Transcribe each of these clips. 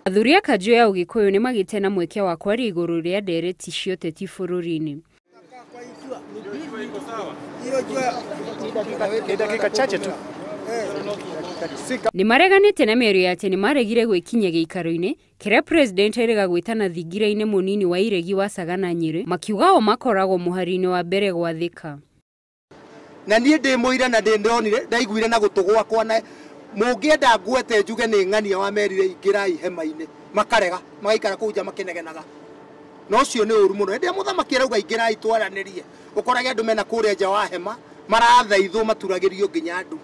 Athuri a kanjũ ya Ũgĩkũyũ nĩ magĩte na mweke wa kwaria igũrũ rĩa ndereti cia ũteti bũrũri-inĩ. Nĩ mareganĩte na mĩario ya atĩ nĩ maregire gwĩkinyia gĩikaro-inĩ kĩrĩa president erĩga gwĩtana thingira-inĩ mũnini wa iregi wa Sagana Nyĩrĩ, makiuga o makoragwo mũhari-inĩ wa mbere gwathĩka. Na niĩ ndĩ mũira na ndĩ ndonire ndaiguire na gũtũ gwakwa, na mũngĩenda ngwete njuge nĩ ng'ania wa merire ingĩrai hema-inĩ, makarega magaikara kũu nja makĩnegenaga. Na ũcio nĩ ũru mũno. Hĩndĩ ĩrĩa mũthamaki arauga ingĩrai twaranĩrie, ũkorage andũ mena kũrĩa nja wa hema marathaithwo maturagĩrio nginya andũ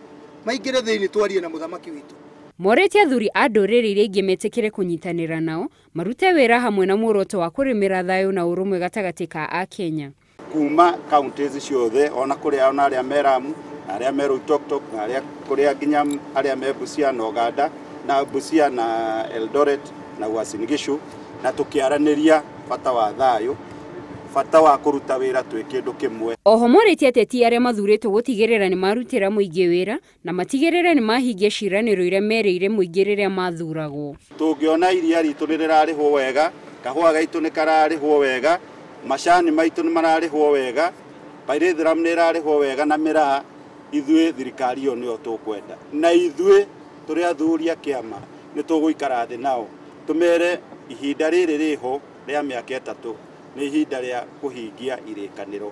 maingĩre thĩinĩ twarie na mũthamaki witũ. Morĩtie athuri a ndũrĩrĩ iria ingĩ metĩkĩre kũnyitanĩra nao marute wĩra hamwe na muoroto wa kũrĩmĩra thayũ na ũrũmwe gatagatĩ ka Akenya. Kuma counties ciothe ona kũrĩa ona arĩa me Lamu na arĩa me Loitoktok na arĩa kũrĩa nginya arĩa me Busia na Uganda na Busia na Eldoret na Uasin Gishu, na tũkĩaranĩria bata wa thayũ, bata wa kũruta wĩra twĩ kĩndũ kĩmwe. Oho morĩtie ateti arĩa mathurĩtwo gũtigĩrĩra nĩ marutĩra mũingĩ wĩra na matigĩrĩre nĩ mahingia ciĩranĩro iria merĩire mũingĩ rĩrĩa mathuragwo. Tũngĩona iria ritũ nĩ rĩrarĩhwo wega, kahũa gaitũ nĩ kararĩhwo wega, macani maitũ nĩ mararĩhwo wega, pyrethrum nĩ ĩrarĩhwo wega na mĩraa, ithuĩ thirikari ĩyo nĩyo tũkwenda. Na ithuĩ tũrĩ athuri a kĩama nĩ tũgũikara thĩ nao tũmere ihinda rĩrĩ rĩho rĩa mĩaka 3 nĩ ihinda rĩa kũhingia irĩkanĩro.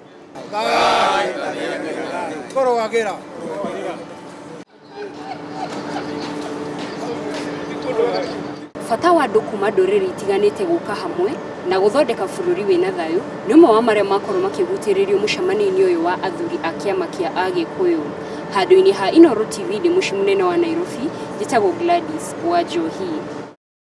Bata wa andũ kuma ndũrĩrĩ itiganĩte gũka hamwe na gũthondeka bũrũri wĩna thayũ nĩ ũmwe wa marĩa makorwo makĩgutĩrĩrio mũcemanio-inĩ ũyũ wa athuri a kĩama kĩa Agĩkũyũ. Handũ-inĩ ha Inooro TV ndĩ mũciĩ mũnene wa Nairobi, njĩtagwo Gladys Wanjohi.